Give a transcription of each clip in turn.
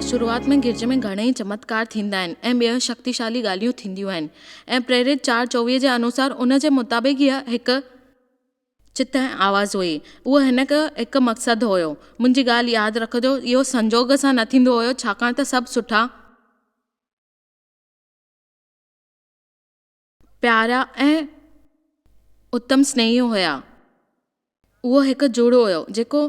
شروعات ۾ گرجي ۾ گهڻيئي چمتڪار ٿيندا آهن ۽ ٻيون شڪتيشالي ڳالهيون ٿينديون آهن ۽ پريرت 4:24 جي انوسار ان جي مطابق هيء هڪ چت ۽ آواز هئي. اهو هن کي هڪ مقصد هيو. منهنجي ڳالهه ياد رکجو اهو سنجوڳ سان نه ٿيندو هيو ڇاڪاڻ ته سڀ سٺا، پيارا ۽ اتم سنيهي هيا. اهو هڪ جڙ هيو جيڪو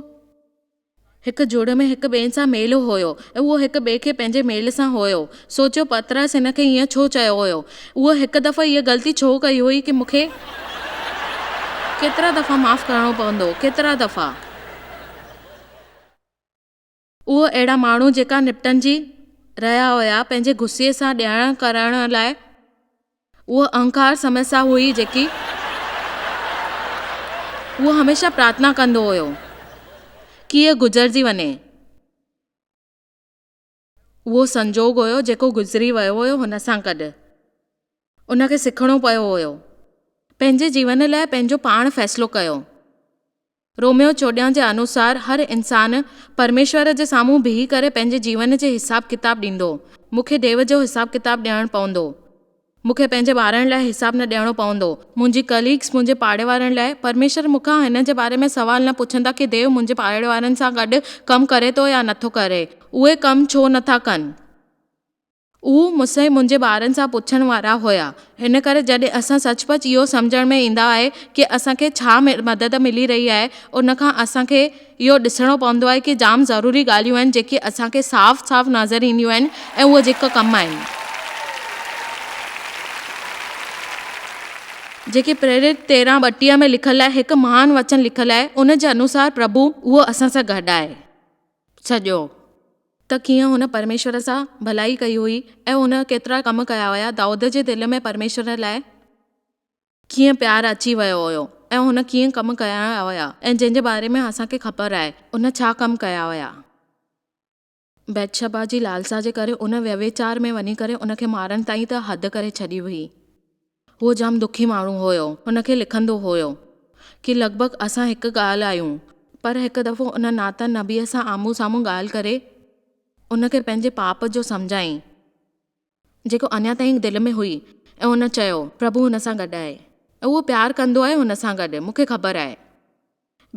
هڪ جڙ ۾ هڪ ٻئي سان ميل هيو ۽ اهو هڪ ٻئي کي پنهنجي ميل سان هيو. سوچيو پطرس هن کي ائين ڇو چيو هيو؟ اهو هڪ دفعو هيء غلطي ڇو ڪئي هئي ڪي مون کي ڪيترا دفعا معاف ڪرڻو پوندو؟ ڪيترا دفعا؟ اهو اهڙا ماڻهو جيڪا نپٽجي رهيا هيا پنهنجي غصي سان ڏيڻ ڪرڻ لاء اهو اهنڪار سمسيا هئي جيڪي اهو هميشه پرارٿنا ڪندو هيو ڪي هيء گذرجي وڃي. اهو سنجوڳ هيو جيڪو گذري ويو هيو هن سان گڏ. ان کي سکڻو پيو هيو. پنهنجي جيون لاء پنهنجو پاڻ فيصلو ڪيو. روميو 14 جي انوسار هر انسان پرميشور جي سامهون بيهي ڪري پنهنجي جيون جي حساب ڪتاب ڏيندو. مون کي ديو جو حساب ڪتاب ڏيڻ پوندو. مون کي پنهنجي ٻارن لاء حساب نه ڏيڻو پوندو. منهنجي ڪليگس، منهنجي پاڙي وارن لاء. پرميشور مون کان هن جي باري ۾ سوال نه پڇندا ڪي ديو منهنجي پاڙي وارن سان گڏ ڪم ڪري ٿو يا نٿو ڪري. اهي ڪم ڇو نٿا ڪن. هو مون سان منهنجي ٻارن سان پڇڻ وارا هيا. ان ڪري جڏهن اسان سچ پچ اهو سمجهڻ ۾ ايندا آهي ڪي اسان کي ڇا مدد ملي رهي آهي ان کان اسان کي اهو ڏسڻو پوندو آهي ڪي جام ضروري ڳالهيون آهن جيڪي اسان کي صاف صاف نظر اينديون آهن ۽ اهي جيڪا ڪم آهن. جيڪي پريرت 13:32 ۾ لکيل آهي هڪ مهان وچن لکيل آهي ان جي انوسار پرڀو اهو اسان سان گڏ آهي. سڄو. ته ڪيئن هن پرميشور سان ڀلائي ڪئي هئي ۽ هن ڪيترا ڪم ڪيا هيا. دائود جي دل ۾ پرميشور لاء ڪيئن پيار اچي ويو هيو ۽ هن ڪيئن ڪم ڪيا هيا ۽ جنهن جي باري ۾ اسان کي خبر آهي ان ڇا ڪم ڪيا هيا. بتشبع جي لالسا جي ڪري ان ويڀچار ۾ وڃي ڪري ان کي مارڻ تائين ته حد ڪري ڇڏي هئي. هو جام دکي ماڻهو هيو. هن کي لکندو هيو ڪي لڳ ڀڳ اسان هڪ ڳالهه آهيون. پر هڪ دفعو ان ناتن نبيء سان آمهون سامهون ڳالهه ڪري ان کي پنهنجي پاپ جو سمجهائين جيڪو اڃا تائين دل ۾ هئي ۽ هن چيو پرڀو هن سان گڏ آهي ۽ اهو پيار ڪندو آهي هن سان گڏ مون کي خبر آهي.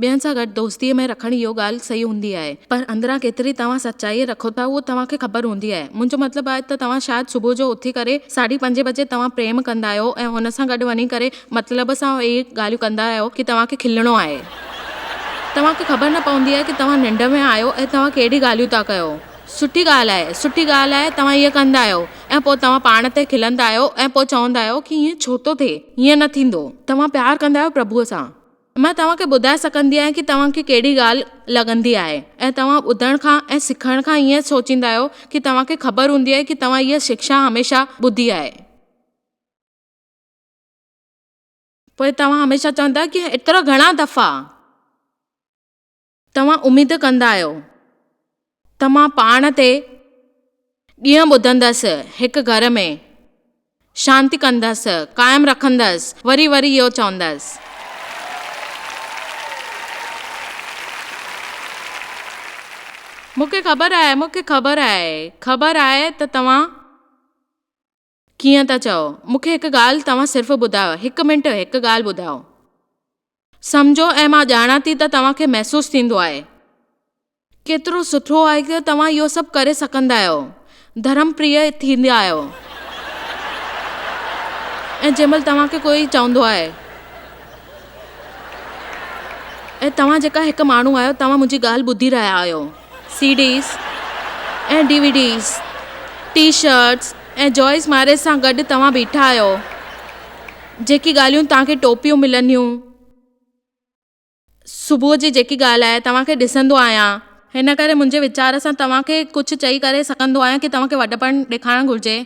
ٻين سان گڏ دوستيء ۾ رکڻ اهو ڳالهه صحيح هوندي آهي پر اندران ڪيتري توهان سچائيء رکو ٿا اهو توهان کي خبر هوندي آهي. منهنجو مطلب آهي ته توهان شايد صبح جو اٿي ڪري ساڍي پنجين بجي توهان پريم ڪندا آهيو ۽ هن سان گڏ وڃي ڪري مطلب سان اهي ڳالهيون ڪندا آهيو ڪي توهان کي کلڻو آهي. توهان کي خبر نه پوندي آهي ڪي توهان ننڊ ۾ آهيو ۽ توهان ڪهڙي ڳالهيون ٿا ڪيو. سٺي ڳالهه آهي، سٺي ڳالهه آهي توهان ائين ڪندا آهيو ۽ پوء توهان پاڻ تي کلندا آهيو ۽ پوء چوندا آهيو ڪي ائين ڇو ٿو ٿئي؟ ائين نه ٿيندو. توهان پيار ڪندا آهيو پرڀوء سان. مان توهان کي ٻڌائي سگهندي آهيان ڪي توهان کي ڪهڙي ڳالهه لڳندي آهي ۽ توهان ٻڌڻ کان ۽ سکڻ کان ائين سوچيندا آهيو ڪي توهان کي خبر هوندي آهي ڪي توهان هيء شڪشا هميشه ٻڌي آهي. پوء توهان هميشه چوندا آهيو ڪي ايترا گهڻا دفعا. توهان اميد ڪندا آهيو ته مان پاڻ تي ڏينهن ٻڌندس، هڪ گهر ۾ شانتي ڪندس، قائم رکندس، وري وري اهو چوندس. مون کي خبر آهي، مون کي خبر آهي، خبر آهي ته توهان ڪيئن ٿا چئو. مون کي هڪ ڳالهه توهان صرف ٻڌايو، هڪ منٽ، هڪ ڳالهه ٻڌايو. سمجهو ۽ مان ڄاڻان ٿي ته توهان کي محسوس ٿيندو آهي. ڪيترو سٺو آهي ته توهان اهو سڀ ڪري سگهندا آهيو. ڌرم پريه ٿيندا آهيو. ۽ جنهن مهل توهان کي ڪوئي چوندو آهي. ۽ توهان جيڪا هڪ ماڻهو آهيو توهان منهنجي ڳالهه ٻڌي رهيا آهيو. C Ds ۽ D V Ds, T shirts ۽ Joyce Myers سان گڏ توهان بيٺا آهيو. جيڪي ڳالهيون توهان کي ٽوپيون ملنديون، صبح جي جيڪي ڳالهه آهي توهان کي ڏسندو آهيان. هن ڪري منهنجي ويچار سان توهان کي ڪجهه چئي ڪري سگهندو آهيان ڪي توهان کي وڏپڻ ڏيکارڻ گهرجي.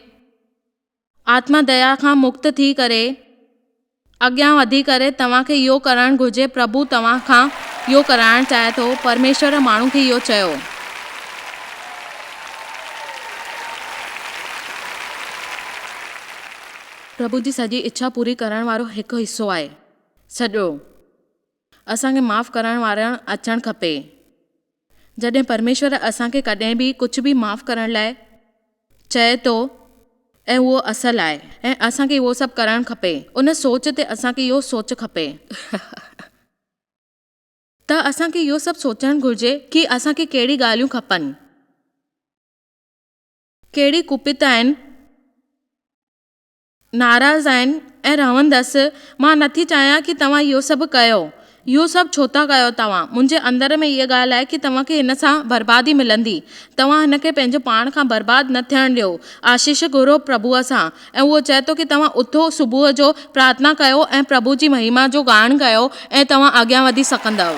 آتما ديا کان مڪت ٿي ڪري اڳيان وڌي ڪري توهان کي اهو ڪرڻ گهرجي پرڀو توهان کان اهو ڪرائڻ چاهي ٿو. پرميشور ماڻهو کي اهو چيو. پرڀو جي سڄي اڇا پوري ڪرڻ وارو هڪ حصو آهي. سڄو. اسان کي معاف ڪرڻ وارڻ اچڻ کپي. جڏهن پرميشور اسان کي ڪڏهن به ڪجهه به معاف ڪرڻ لاء چئي ٿو ۽ اهو اصل آهي ۽ اسان کي اهو سڀ ڪرڻ کپي ان سوچ تي اسان کي اهو سوچ کپي. ته اسان کي اهو سڀ سوچڻ گهرجي ڪي اسان کي ڪهڙي ڳالهيون کپن. ڪهڙي ڪوپت آهن. ناراض آهن ۽ رهندس، مان نٿي چاهيان ڪي توهان اهو سڀ ڪيو، اهو سڀ ڇو ٿا ڪيو توهان، منهنجي اندر ۾ هيء ڳالهه آهي ڪي توهان کي هن سان بربادي ملندي، توهان هن کي پنهنجو پاڻ کان برباد نه ٿيڻ ڏيو، آشيش گهرو پرڀوء سان ۽ اهو چئي ٿو ڪي توهان اٿو صبح جو پرارٿنا ڪيو ۽ پرڀو جي مهما جو ڳائڻ ڪيو ۽ توهان اڳيان وڌي سگهندؤ.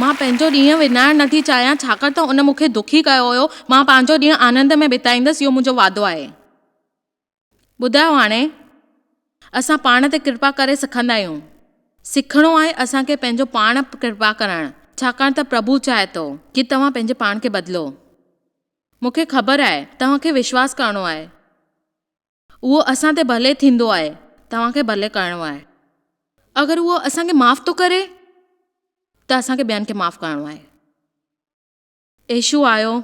مان پنهنجو ڏينهن وڃائڻ نٿي چاهيان ڇاڪاڻ ته ان مون کي دکي ڪيو هيو. مان پنهنجو ڏينهن آنند ۾ بتائيندس اهو منهنجو وعدو آهي. ٻڌايو هاڻي اسان پاڻ تي ڪرپا ڪري سکندا آهيون. سکڻو آهي اسان کي پنهنجو پاڻ ڪرپا ڪرڻ ڇاڪاڻ ته پرڀو چاهي ٿو ڪي توهان پنهنجي پاڻ کي بدلو. مون کي خبر آهي توهان کي وشواس ڪرڻو آهي. اهو اسان تي ڀلي ٿيندو آهي، توهان کي ڀلي ڪرڻو آهي. اگر اهو اسان کي معاف ٿو ڪري ته اسان کي ٻين کي معاف ڪرڻو آهي. يسوع آيو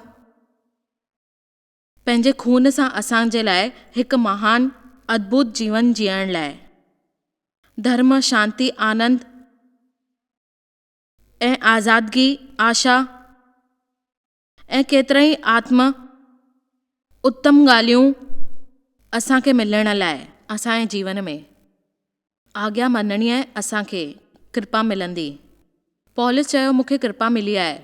پنهنجي خون سان اسان جي لاء هڪ مهان ادڀت جيون جيئڻ لاء. ڌرم، شانتي، آنند ۽ آزادگي، آشا ۽ ڪيترائي آتم اتم ڳالهيون اسان کي ملڻ لاء اسان جي جيون ۾ آگيا مڃڻي آهي اسان کي ڪرپا ملندي. پولس چيو مون کي ڪرپا ملي آهي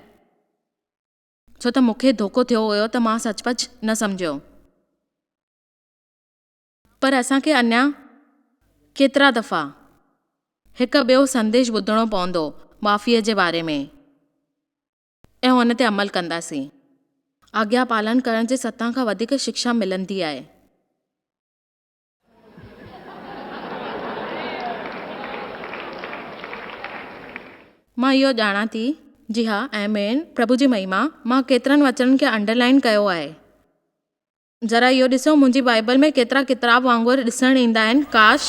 ڇو ته مون کي ڌوڪو ٿيو هيو ته مان سچ پچ نه سمجهيو. پر اسان کي اڃا ڪيترا دفعا هڪ ٻيو سنديش ٻڌڻو پوندو معافيء جي باري ۾. ۽ ان تي عمل ڪنداسين. آگيا پالن ڪرڻ جي سطح کان وڌيڪ شڪشا ملندي آهي. مان اهو ڄاڻان ٿي. جي ها، آمين، پرڀو جي مهما. مان ڪيترن وچنن کي انڊرلائن ڪيو آهي. ذرا اهو ڏسو منهنجي بائيبل ۾ ڪيترا ڪتاب وانگر ڏسڻ ايندا آهن ڪاش!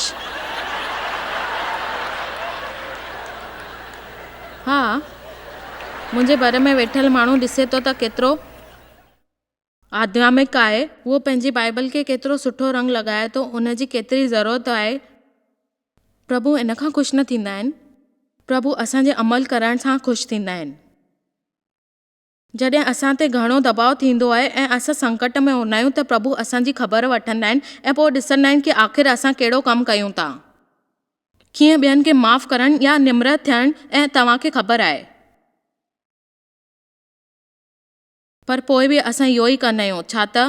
ها منهنجي ڀر ۾ ويٺل ماڻهو ڏسي ٿو ته ڪيترو آڌيامڪ آهي. اهو پنهنجي بائيبل کي ڪيترو سٺو رنگ لڳائي ٿو ان جي ڪيتري ضرورت آهي. پرڀو ان کان خوش نه ٿيندا آهن. پرڀو اسان جي عمل ڪرڻ سان خوش ٿيندا آهن. جڏهن اسان تي گهڻو دٻاء ٿيندو آهي ۽ اسان سنڪٽ ۾ هوندا آهيون ته پرڀو اسان جي خبر وٺندا آهن ۽ پوء ڏسندا آهن ڪي آخر اسان ڪهڙو ڪم ڪيون ٿا. ڪيئن ٻين کي معاف ڪرڻ يا نمر ٿيڻ ۽ توهان کي خبر آهي. پر پوء به اسان اهو ئي ڪندا آهيون ڇا ته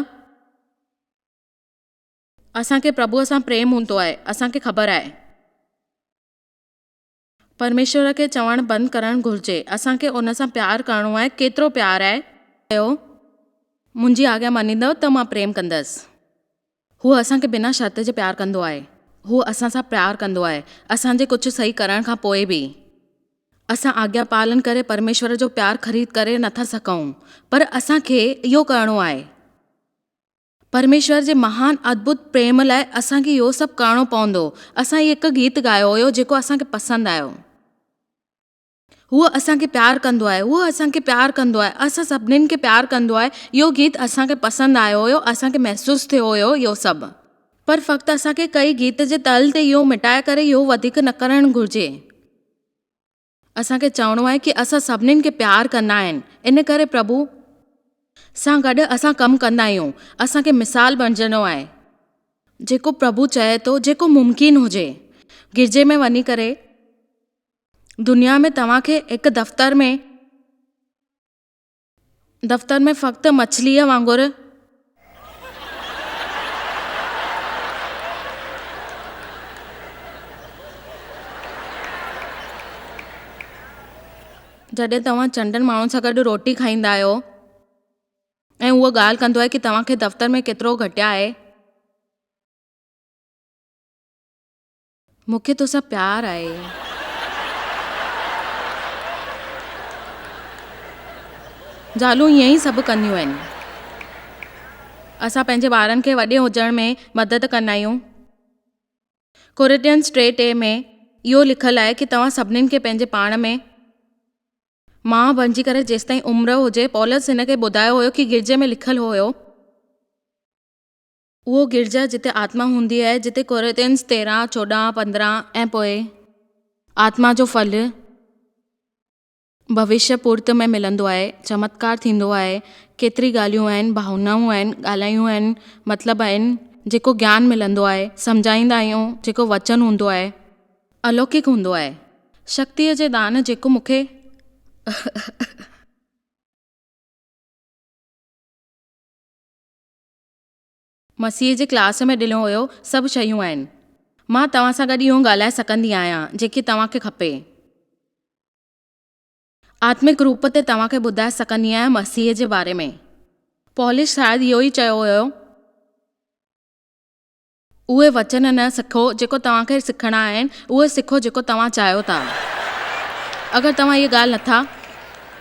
اسان کي پرڀوء سان پريم هوندو آهي اسان کي خبر آهي. پرميشور کي چوڻ بند ڪرڻ گهرجي. اسان کي ان سان پيار ڪرڻو آهي. ڪيترو پيار آهي؟ چيو، منهنجي آگيا مڃيندؤ ته مان پريم ڪندس. هو اسان کي بنا شرط جي پيار ڪندو آهي. هو اسان سان پيار ڪندو آهي، اسان جي ڪجهه صحيح ڪرڻ کان پوء به. اسان آگيا پالن ڪري پرميشور جو پيار خريد ڪري نٿا سگهون، پر اسان کي اهو ڪرڻو آهي. پرميشور جي مهان ادڀت پريم لاء اسان کي اهو سڀ ڪرڻو پوندو. اسان هي هڪ گيت ڳايو هيو جيڪو اسان کي پسند آيو. هو اسان کي پيار ڪندو آهي، هو اسان کي پيار ڪندو آهي، اسان سڀنين کي پيار ڪندو آهي. اهو گيت اسان کي پسند آيو هيو، اسان کي محسوس ٿيو هيو اهو سڀ. پر فقط اسان کي ڪئي گيت جي تل تي اهو مٽائي ڪري اهو وڌيڪ نه ڪرڻ گهرجي. اسان کي چوڻو آهي ڪي اسان سڀنين کي پيار ڪندا آهن ان ڪري پرڀو سان گڏ اسان ڪم ڪندا آهيون اسان کي مثال بڻجڻو آهي جيڪو پرڀو چئي ٿو جيڪو ممڪن هجي گرجي ۾ وڃي ڪري دنيا ۾ توهان کي هڪ دفتر ۾ دفتر ۾ فقط مڇليء وانگر. جڏهن توهان چنڊن ماڻهن سان گڏ روٽي کائيندا آهيو ۽ اهو ڳالهه ڪندو آهي ڪي توهان کي دفتر ۾ ڪيترو گهٽيا آهي. مون کي توسان پيار آهي. زالون ائين ئي سڀ ڪنديون آهن. اسان پنهنجي ٻارن کي وڏي هجڻ ۾ مدد ڪندا آهيون. ڪورنٿين 3:3 ۾ اهو لکيل آهي ڪي توهان سڀنين کي پنهنجي پاڻ ۾. ماء بڻجي ڪري جيستائين عمر هجي، پولس هن کي ٻڌايو هيو ڪي گرجي ۾ لکيل هيو. اهو گرجا جتي آتما هوندي آهي، جتي ڪورنٿينس 13، 14، 15 ۽ پوء آتما جو ڦل ڀوشيه پورت ۾ ملندو آهي، چمتڪار ٿيندو آهي، ڪيتري ڳالهيون آهن، ڀاونائون آهن، ڳالهايون آهن، مطلب آهن، جيڪو گيان ملندو آهي، سمجهائيندا آهيون، جيڪو وچن هوندو آهي، الوڪڪ هوندو آهي. شڪتيء جي دان جيڪو مون کي. مسيح جي ڪلاس ۾ ڏنو هيو، سڀ شيون آهن. مان توهان سان گڏ اهو ڳالهائي سگهندي آهيان، جيڪي توهان کي کپي. آتمڪ روپ تي توهان کي ٻڌائي سگهندي آهيان مسيح جي باري ۾. پولس شايد اهو ئي چيو هيو. اهي وچن نه سکو جيڪو توهان کي سکڻا آهن، اهي سکو جيڪو توهان چاهيو ٿا. اگر توهان اها ڳالهه نٿا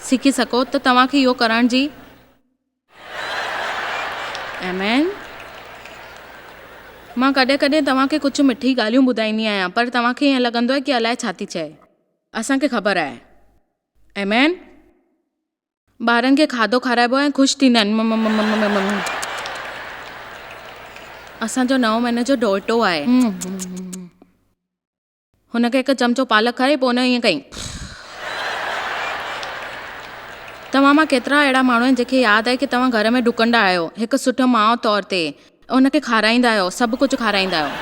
سکي سگهو ته توهان کي اهو ڪرڻ جي. آمين. مان ڪڏهن ڪڏهن توهان کي ڪجهه مٺي ڳالهيون ٻڌائيندي آهيان پر توهان کي ائين لڳندو آهي ڪي الائي ڇا ٿي چئي. اسان کي خبر آهي. آمين. ٻارن کي کاڌو کارائبو آهي ۽ خوش ٿيندا آهن. مممممممم. اسان جو نو مهيني جو ڏوهٽو آهي. هن کي هڪ چمچو پالڪ کارائي پوء هن ائين ڪئي. توهان مان ڪيترا اهڙا ماڻهو آهن جن کي ياد آهي ڪي توهان گهر ۾ ڊڪندا آهيو هڪ سٺو ماء طور تي هن کي کارائيندا آهيو سڀ ڪجهه کارائيندا آهيو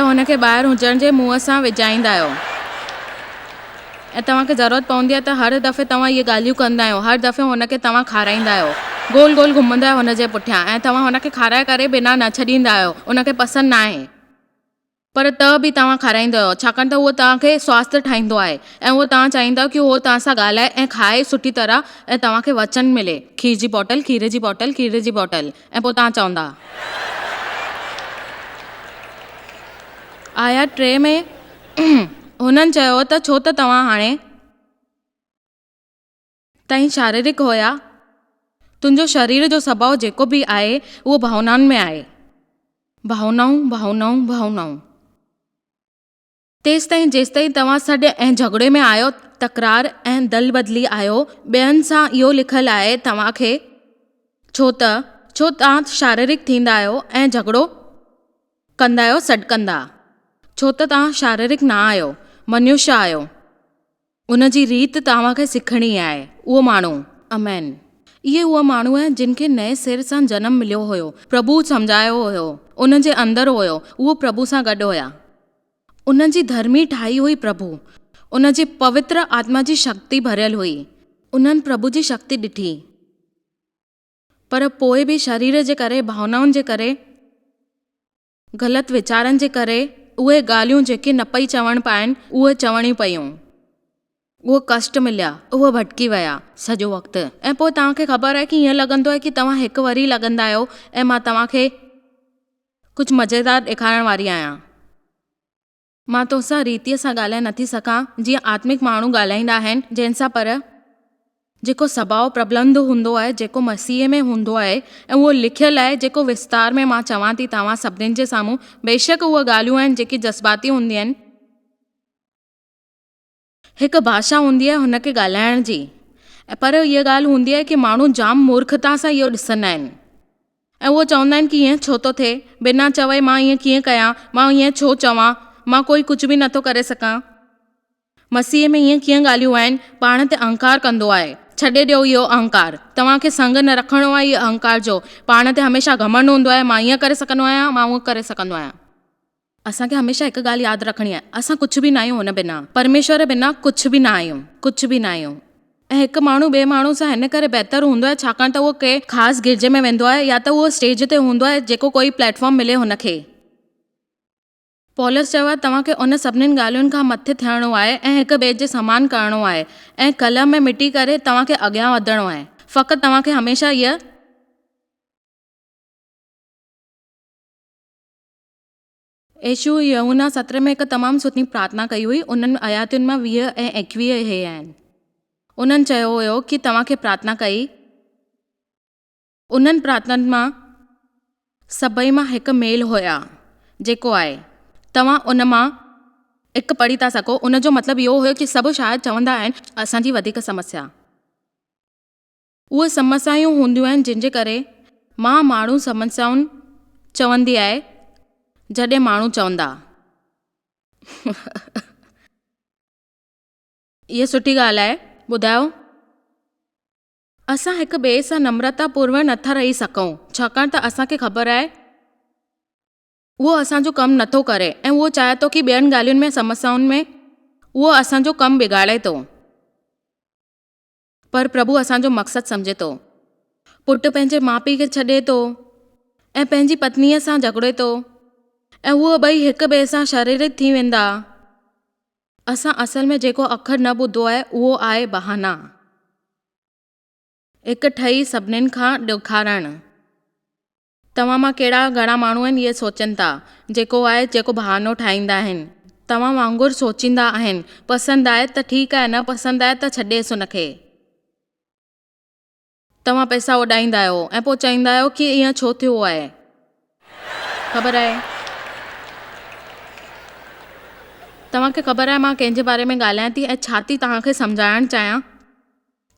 ۽ هن کي ٻاهر هجڻ جي منهن سان وجهائيندا آهيو ۽ توهان کي ضرورت پوندي آهي ته هر دفعي توهان اهي ڳالهيون ڪندا آهيو هر دفعي هن کي توهان کارائيندا آهيو گول گول گهمندا آهيو هن جي پٺيان ۽ توهان هن کي کارائي ڪري بنا نه ڇڏيندا آهيو ان کي پسند ناهي. پر ته به توهان کارائيندا آهيو ڇاڪاڻ ته اهو توهان کي سواسٿ ٺاهيندو آهي ۽ اهو توهان چاهيندا آهيو ڪي اهو توهان سان ڳالهائي ۽ کائي سٺي طرح ۽ توهان کي وچن ملي کير جي باٽل کير جي باٽل کير جي باٽل ۽ پوء توهان چوندا. آيت 3 ۾ هنن چيو ته ڇو ته توهان هاڻي. تائين شاريرڪ هيا. تنهنجو شرير جو سڀاء جيڪو به آهي اهو ڀاونائن ۾ آهي. ڀاونائون، ڀاونائون، ڀاونائون. تيستائين جيستائين توهان سڏ ۽ جهڳڙي ۾ آهيو، تڪرار ۽ دل بدلي آهيو، ٻين سان اهو لکيل آهي توهان کي، ڇو ته، ڇو توهان شاريرڪ ٿيندا آهيو ۽ جهڳڙو ڪندا آهيو، سڏ ڪندا. ڇو ته توهان شاريرڪ نه آهيو، منشيه آهيو. ان جي ريت توهان کي سکڻي آهي. اهو ماڻهو. آمين. اهي اهي ماڻهو آهن جن کي نئين سر سان جنم مليو هيو. پرڀو سمجهايو هيو. انهن جي اندر هيو. اهو پرڀو سان گڏ هيا. انهن جي ڌرمي ٺاهي هئي پرڀو. ان جي پوتر آتما جي شڪتي ڀريل هئي. انهن پرڀو جي شڪتي ڏٺي. پر پوء به شرير جي ڪري ڀاونائن جي ڪري. غلط ويچارن جي ڪري اهي ڳالهيون جيڪي نه پئي چوڻ پائن اهي چوڻيون پيون. اهي ڪشٽ مليا، اهي ڀٽڪي ويا سڄو وقت ۽ پوء توهان کي خبر آهي ڪي ائين لڳندو آهي ڪي توهان هڪ وري لڳندا آهيو ۽ مان توهان کي ڪجهه مزيدار ڏيکارڻ واري آهيان. مان توسان ريتيء سان ڳالهائي نٿي سگهان، جيئن آتمڪ ماڻهو ڳالهائيندا آهن، جنهن سان پر جيڪو سڀاء پربلند هوندو آهي، جيڪو مسيح ۾ هوندو آهي ۽ اهو لکيل آهي، جيڪو وستار ۾ مان چوان ٿي توهان سڀنين جي سامهون، بيشڪ اهي ڳالهيون آهن جيڪي جذباتي هونديون آهن. هڪ ڀاشا هوندي آهي هن کي ڳالهائڻ جي پر اها ڳالهه هوندي آهي ڪي ماڻهو جام مورکتا سان اهو ڏسندا آهن ۽ اهو چوندا آهن ڪي ائين ڇو ٿو ٿئي بنا چوئي مان ائين ڪيئن ڪيان مان ائين ڇو چوان مان ڪوئي ڪجهه به نٿو ڪري سگهان مسيح ۾ ائين ڪيئن ڳالهيون آهن پاڻ تي اهنڪار ڪندو آهي ڇڏي ڏيو اهو اهنڪار توهان کي سنگ نه رکڻو آهي اهو اهنڪار جو پاڻ تي هميشه گهمنڊ هوندو آهي مان ائين ڪري سگهندو آهيان مان اهو ڪري سگهندو آهيان. اسان کي هميشه هڪ ڳالهه ياد رکڻي آهي، اسان ڪجهه به ناهيون هن بنا، پرميشور بنا ڪجهه به نه آهيون، ڪجهه به نه آهيون. ۽ هڪ ماڻهو ٻئي ماڻهو سان هن ڪري بهتر هوندو آهي ڇاڪاڻ ته اهو ڪنهن خاص گرجي ۾ ويندو آهي يا ته اهو اسٽيج تي هوندو آهي جيڪو ڪوئي پليٽ فارم ملي هن کي. پولس چيو آهي توهان کي ان سڀنين ڳالهين کان مٿي ٿيڻو آهي ۽ هڪ ٻئي جي سمان ڪرڻو آهي ۽ ڪلهه ۾ مٽي ڪري توهان کي اڳيان وڌڻو آهي. فقط توهان کي هميشه هيء. يسوع يوحنا 17 ۾ هڪ تمام سٺي پرارٿنا ڪئي هئي. انهن آياتن مان 20 ۽ 21 اهي آهن. انهن چيو هيو ڪي توهان کي پرارٿنا ڪئي. انهن پرارٿنائن مان سڀئي مان هڪ ميل هيا جيڪو آهي. توهان ان مان. هڪ پڙهي ٿا سگهو. ان جو مطلب اهو هيو ڪي سڀ شايد چوندا آهن اسان جي وڌيڪ سمسيا. اهي سمسيائون هونديون آهن جن جي ڪري مان ماڻهو سمسيائن چوندي آهي جڏهن ماڻهو چوندا. اها سٺي ڳالهه آهي. ٻڌايو. اسان هڪ ٻئي سان نمرتا پوروڪ نٿا رهي سگهون ڇاڪاڻ ته اسان کي خبر آهي اهو اسان جو ڪم نٿو ڪري ۽ اهو چاهي ٿو ڪي ٻين ڳالهين ۾ سمسيائن ۾ اهو اسان جو ڪم بگاڙي ٿو. پر پرڀو اسان جو مقصد سمجهي ٿو. پٽ پنهنجي ماء پيء کي ڇڏي ٿو ۽ پنهنجي پتنيء سان جهڳڙي ٿو ۽ اهي ٻئي هڪ ٻئي سان شريرڪ ٿي ويندا. اسان اصل ۾ جيڪو اکر نه ٻڌو آهي اهو آهي بهانا. هڪ ٺهي سڀنين کان ڏيکارڻ. توهان مان ڪهڙا گهڻا ماڻهو آهن اهي سوچين ٿا جيڪو آهي جيڪو بهانو ٺاهيندا آهن. توهان وانگر سوچيندا آهن. پسند آهي ته ٺيڪ آهي نه پسند آهي ته ڇڏيس ان کي. توهان پئسا اڏائيندا آهيو ۽ پوء چئيندا آهيو ڪي ائين ڇو ٿيو آهي. خبر آهي. توهان کي خبر آهي مان ڪنهن جي باري ۾ ڳالهايان ٿي ۽ ڇا ٿي توهان کي سمجهائڻ چاهيان.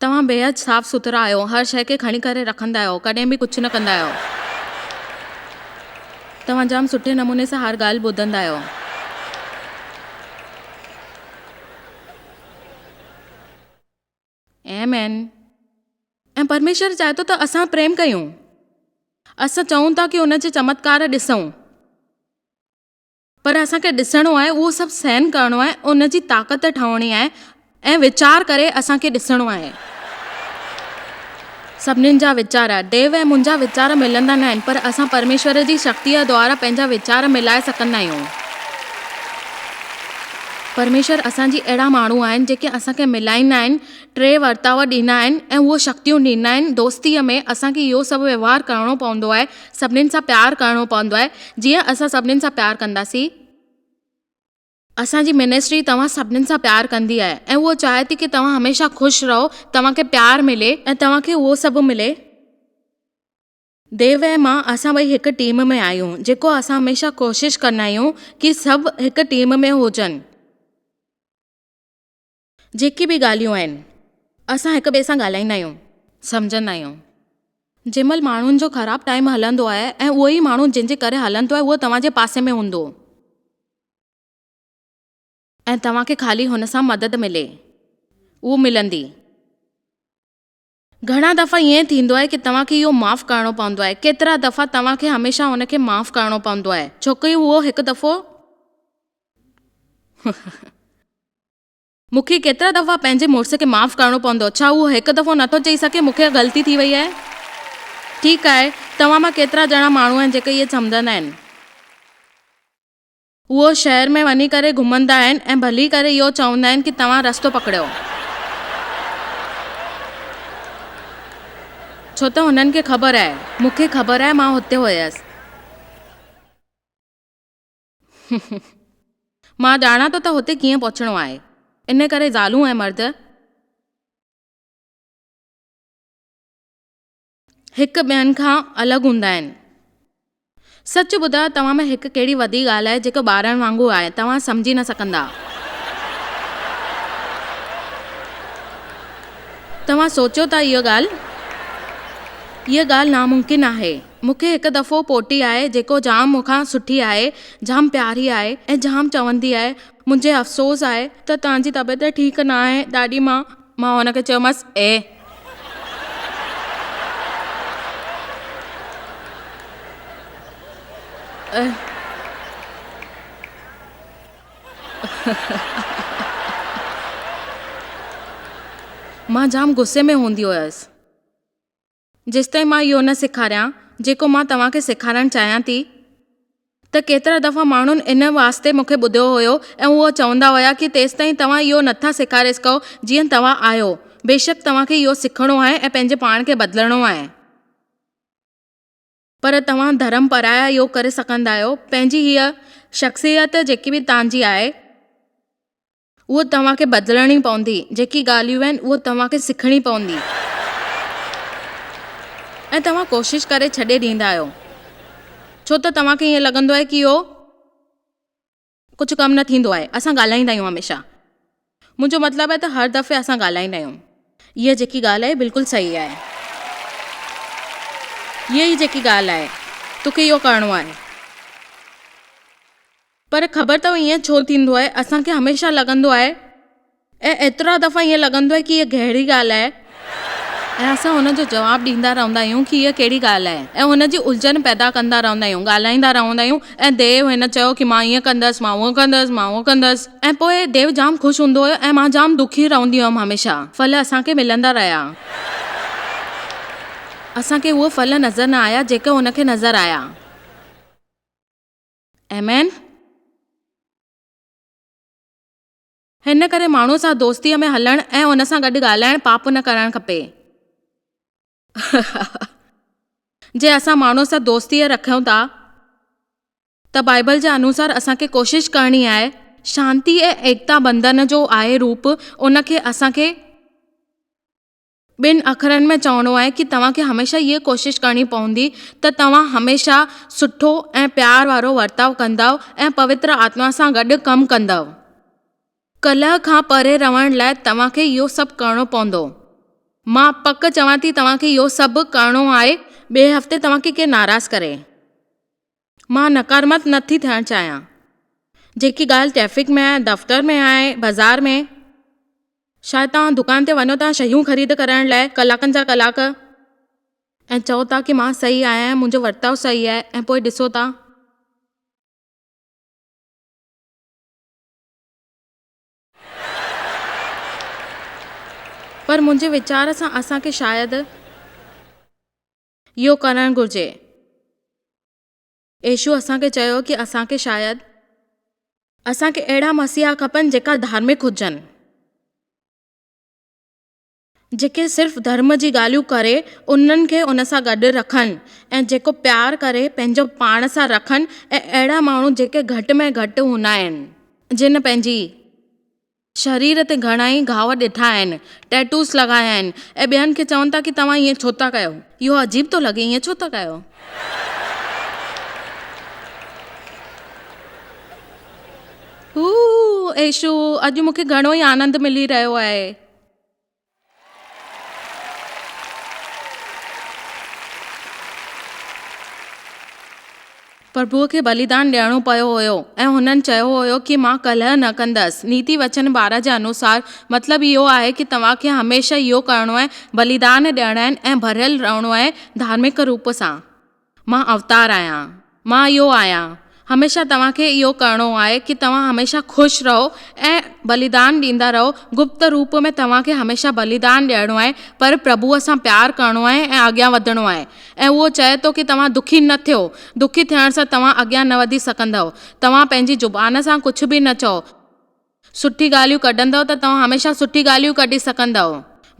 توهان بيحد صاف سٿرا آهيو، هر شيء کي کڻي ڪري رکندا آهيو، ڪڏهن به ڪجهه نه ڪندا آهيو. توهان جام سٺي نموني سان هر ڳالهه ٻڌندا آهيو. آمين. ۽ پرميشور چاهي ٿو ته اسان پريم ڪيون. اسان چئون ٿا ڪي ان جي چمتڪار ڏسون. پر اسان کي ڏسڻو آهي اهو سڀ سهن ڪرڻو آهي ان جي طاقت ٺهڻي آهي ۽ ويچار ڪري اسان کي ڏسڻو آهي. سڀنين جا ويچار، ديو ۽ منهنجا ويچار ملندا نه آهن پر اسان پرميشور جي شڪتيء دوارا پنهنجا ويچار ملائي سگهندا آهيون. پرميشور اسان جي اهڙا ماڻهو آهن جيڪي اسان کي ملائيندا آهن، ٽي ورتاء ڏيندا آهن ۽ اهو شڪتيون ڏيندا آهن. دوستيء ۾ اسان کي اهو سڀ ويوهار ڪرڻو پوندو آهي، سڀنين سان پيار ڪرڻو پوندو آهي. جيئن اسان سڀنين سان پيار ڪنداسين. اسان جي منسٽري توهان سڀنين سان پيار ڪندي آهي ۽ اهو چاهي ٿي ڪي توهان هميشه خوش رهو، توهان کي پيار ملي ۽ توهان کي اهو سڀ ملي. ديو ۽ مان اسان ٻئي هڪ ٽيم ۾ آهيون جيڪو اسان هميشه ڪوشش ڪندا آهيون ڪي سڀ هڪ ٽيم ۾ هجن. جيڪي به ڳالهيون آهن اسان هڪ ٻئي سان ڳالهائيندا آهيون سمجهندا آهيون. جنهن مهل ماڻهن جو خراب ٽائيم هلندو آهي ۽ اهو ئي ماڻهو جنهن جي ڪري هلندو آهي اهو توهان جي پاسي ۾ هوندو ۽ توهان کي خالي هن سان مدد ملي اهو ملندي. گهڻا دفعا ائين ٿيندو آهي ڪي توهان کي اهو معاف ڪرڻو پوندو آهي. ڪيترا دفعا توهان کي هميشه هن کي معاف ڪرڻو پوندو آهي ڇوڪه اهو هڪ دفعو مون کي ڪيترا دفعا پنهنجي مڙس کي معاف ڪرڻو پوندو. ڇا اهو هڪ دفعو نٿو چئي سگهي مون کي غلطي ٿي وئي آهي؟ ٺيڪ آهي، توهان مان ڪيترا ڄڻا ماڻهو آهن جيڪي ائين سمجهندا آهن. اهو شهر ۾ وڃي ڪري گهمندا آهن ۽ ڀلي ڪري اهو چوندا آهن ڪي توهان رستو پڪڙيو. ڇو ته هنن کي خبر آهي. مون کي خبر آهي مان هتي هيس. مان ڄاڻان ٿو ته هتي ڪيئن پهچڻو آهي. ان ڪري زالون ۽ مرد. هڪ ٻين کان الڳ هوندا آهن. سچ ٻڌايو توهان ۾ هڪ ڪهڙي وڏي ڳالهه آهي جيڪو ٻارن وانگر آهي توهان سمجهي نه سگهندا. توهان سوچيو ٿا اها ڳالهه؟ اها ڳالهه ناممڪن آهي. مون کي هڪ دفعو پوٽي آهي جيڪو جام مون کان سٺي آهي جام پياري آهي ۽ جام چوندي آهي منهنجي افسوس آهي ته توهان جي طبيعت ٺيڪ نه آهي ڏاڏي مان مان هن کي چيومانس اي. مان جام غصي ۾ هوندي هيس. جيستائين مان اهو نه سيکاريان جيڪو مان توهان کي سيکارڻ چاهيان ٿي ته ڪيترا دفعا ماڻهن ان واسطي مون کي ٻڌيو هيو ۽ اهو چوندا هيا ڪي تيستائين توهان اهو نٿا سيکاري سگهو جيئن توهان آهيو. بيشڪ توهان کي اهو سکڻو آهي ۽ پنهنجي پاڻ کي بدلڻو آهي. پر توهان ڌرم پرايا اهو ڪري سگهندا آهيو پنهنجي هيء شخصيت جيڪي به توهان جي آهي. اهو توهان کي بدلڻي پوندي، جيڪي ڳالهيون آهن اهو توهان کي سکڻي پوندي ۽ توهان ڪوشش ڪري ڇڏي ڏيندا آهيو ڇو ته توهان کي ائين لڳندو آهي ڪي اهو ڪجهه ڪم نه ٿيندو آهي. اسان ڳالهائيندا آهيون هميشه. منهنجو مطلب آهي ته هر دفعي اسان ڳالهائيندا آهيون. هيء جيڪي ڳالهه آهي بلڪل صحيح آهي. هيء ئي جيڪي ڳالهه آهي. توکي اهو ڪرڻو آهي. پر خبر اٿو ائين ڇو ٿيندو آهي؟ اسان کي هميشه لڳندو آهي ۽ ايترا دفعا ائين لڳندو آهي ڪي هيء ڪهڙي ڳالهه آهي؟ ۽ اسان هن جو جواب ڏيندا رهندا آهيون ڪي هيء ڪهڙي ڳالهه آهي ۽ هن جي الجهن پيدا ڪندا رهندا آهيون، ڳالهائيندا رهندا آهيون ۽ ديو هن چيو ڪي مان ائين ڪندس، مان هونئن ڪندس، مان هونئن ڪندس ۽ پوء ديو جام خوش هوندو هيو ۽ مان جام دکي رهندي هيم هميشه ڦل اسان کي ملندا رهيا. اسان کي اهي ڦل نظر نه آيا جيڪي هن کي نظر آيا. آمين. هن ڪري ماڻهوء سان دوستيء ۾ هلڻ ۽ ان سان گڏ ڳالهائڻ پاپ نه ڪرڻ کپي. جي اسان ماڻهوء سان دوستيء رکيون ٿا ته بائيبل جي انوسار اسان کي ڪوشش ڪرڻي آهي. شانتي ۽ ايڪتا بنڌن جو آهي روپ ان کي اسان کي ٻن اکرن ۾ چوڻو آهي ڪي توهان کي هميشه هيء ڪوشش ڪرڻي پوندي ته توهان هميشه سٺو ۽ پيار وارو ورتاء ڪندؤ ۽ پوتر آتما سان گڏ ڪم ڪندؤ. ڪلهه کان پري رهڻ لاء توهان کي اهو سڀ ڪرڻو پوندو. مان پڪ چوان ٿي توهان کي اهو سڀ ڪرڻو آهي. ٻئي هفتي توهان کي ڪير ناراض ڪري. مان ناڪارمت نه ٿي ٿيڻ چاهيان. جيڪي ڳالهه ٽريفڪ ۾ آهي، دفتر ۾ آهي، بازار ۾. شايد توهان دڪان تي وڃو ٿا شيون خريد ڪرڻ لاء ڪلاڪن جا ڪلاڪ ۽ چئو ٿا ڪي مان صحيح آهيان ۽ منهنجو ورتاء صحيح آهي ۽ پوء ڏسو ٿا. پر منهنجي ويچار سان اسان کي شايد اهو ڪرڻ گهرجي. يسوع اسان کي چيو ڪي اسان کي شايد. اسان کي اهڙا مسيحا کپن جيڪا ڌارمڪ هجن. جيڪي صرف ڌرم جي ڳالهيون ڪري انهن کي ان سان گڏ رکن ۽ جيڪو پيار ڪري پنهنجو پاڻ سان رکن ۽ اهڙا ماڻهو جيڪي گهٽ ۾ گهٽ هوندا آهن جن پنهنجي شرير تي گهڻائي گهاو ڏٺا آهن، ٽيٽوز لڳايا آهن ۽ ٻين کي چون ٿا ڪي توهان ائين ڇو ٿا ڪيو؟ اهو عجيب ٿو لڳي ائين ڇو ٿا ڪيو؟ هو ايشو اڄ مون کي گهڻو ئي آنند ملي رهيو آهي. پرڀوء کي بليدان ڏيڻو پيو هيو ۽ هنن چيو هيو ڪي مان ڪلهه نه ڪندس. نيتي وچن 12 جي انوسار مطلب اهو آهي ڪي توهان کي هميشه اهو ڪرڻو آهي، بليدان ڏيڻا آهن ۽ ڀريل رهڻو آهي ڌارمڪ روپ سان. مان اوتار آهيان. مان اهو آهيان. هميشه توهان کي اهو ڪرڻو آهي ڪي توهان هميشه خوش رهو ۽ بليدان ڏيندا رهو. گپت روپ ۾ توهان کي هميشه بليدان ڏيڻو آهي پر پرڀوء سان پيار ڪرڻو آهي ۽ اڳيان وڌڻو آهي. ۽ اهو چئي ٿو ڪي توهان دکي نه ٿيو. دکي ٿيڻ سان توهان اڳيان نه وڌي سگهندؤ. توهان پنهنجي زبان سان ڪجهه به نه چئو. سٺي ڳالهيون ڪڍندؤ ته توهان هميشه سٺي ڳالهيون ڪڍي سگهندؤ.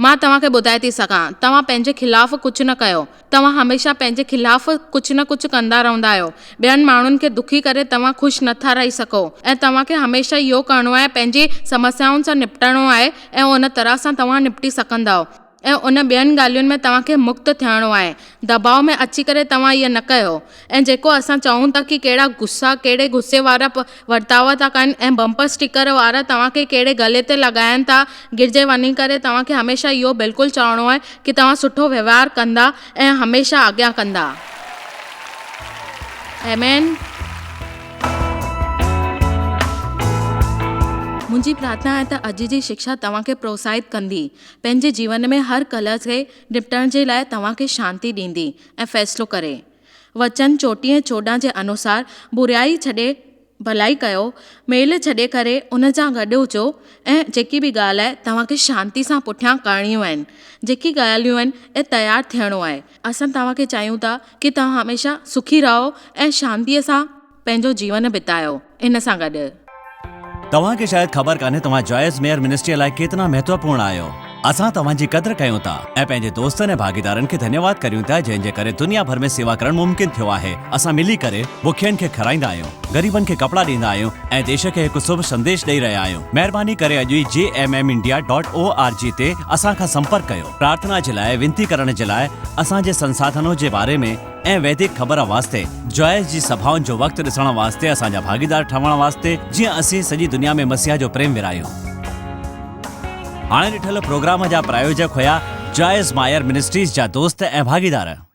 مان توهان کي ٻڌائي ٿي سگهان، توهان پنهنجي خلاف ڪجهه نه ڪيو. توهان هميشه پنهنجي خلاف ڪجهه نه ڪجهه ڪندا رهندا آهيو. ٻين ماڻهن کي دکي ڪري توهان خوش نه ٿا رهي سگهو ۽ توهان کي هميشه اهو ڪرڻو آهي پنهنجي سمسيائن سان نپٽڻو آهي ۽ ان طرح سان توهان نپٽي سگهندؤ. ۽ ان ٻين ڳالهين ۾ توهان کي مڪت ٿيڻو آهي. دٻاء ۾ اچي ڪري توهان ائين نه ڪيو. ۽ جيڪو اسان چئون ٿا ڪي ڪهڙا غصا، ڪهڙي غصي وارا ورتاء ٿا ڪن ۽ بمپر اسٽيڪر وارا توهان کي ڪهڙي گلي تي لڳائن ٿا، گرجي وڃي ڪري توهان کي هميشه اهو بلڪل چوڻو آهي ڪي توهان سٺو وهنوار ڪندا ۽ هميشه اڳيان ڪندا. آمين. منهنجي پرارٿنا آهي ته اڄ جي شڪشا توهان کي پروتساهت ڪندي. پنهنجي جيون ۾ هر ڪلهه کي نپٽڻ جي لاء توهان کي شانتي ڏيندي ۽ فيصلو ڪري. وچن 24 14 جي انوسار برائي ڇڏي ڀلائي ڪيو، ميل ڇڏي ڪري ان سان گڏ هجو ۽ جيڪي به ڳالهه آهي توهان کي شانتي سان پٺيان ڪرڻيون آهن، جيڪي ڳالهيون آهن ۽ تيار ٿيڻو آهي. اسان توهان کي چاهيون ٿا ڪي توهان هميشه سکي رهو ۽ شانتي سان پنهنجو جيون بتايو ان سان گڏ. توهان کي شايد خبر ڪانهي توهان جوائس ميئر منسٽريء لاء ڪيتنا مهتوپورڻ آهيو. اسان توهان جي قدر ڪيون ٿا ۽ پنهنجي دوستن ۽ ڀاڳيدارن کي ڌنيواد ڪريون ٿا جنهن جي ڪري دنيا ڀر ۾ سيوا ڪرڻ ممڪن ٿيو آهي. اسان ملي ڪري بکين کي کارائيندا آهيون، غريبن کي ڪپڙا ڏيندا آهيون ۽ ديش کي هڪ شڀ سنديش ڏئي رهيا آهيون. مهرباني ڪري اڄ ئي J M M India dot O R G تي اسان کان سمپرڪ ڪيو. پرارٿنا جي لاء وينتي ڪرڻ جي لاء اسان جي سنساڌنو جي باري ۾ ۽ ويدڪ خبر واسطي جوائس جي سڀائن جو وقت ڏسڻ واسطي اسان جا ڀاڳيدار ٺهڻ واسطي جيئن اسين سڄي دنيا ۾ مسيح جو پريم ورهايون. هاڻي ڏٺل پروگرام جا پرايوجڪ هيا جوائس مائر منسٽريز جا دوست ۽ ڀاڳيدار.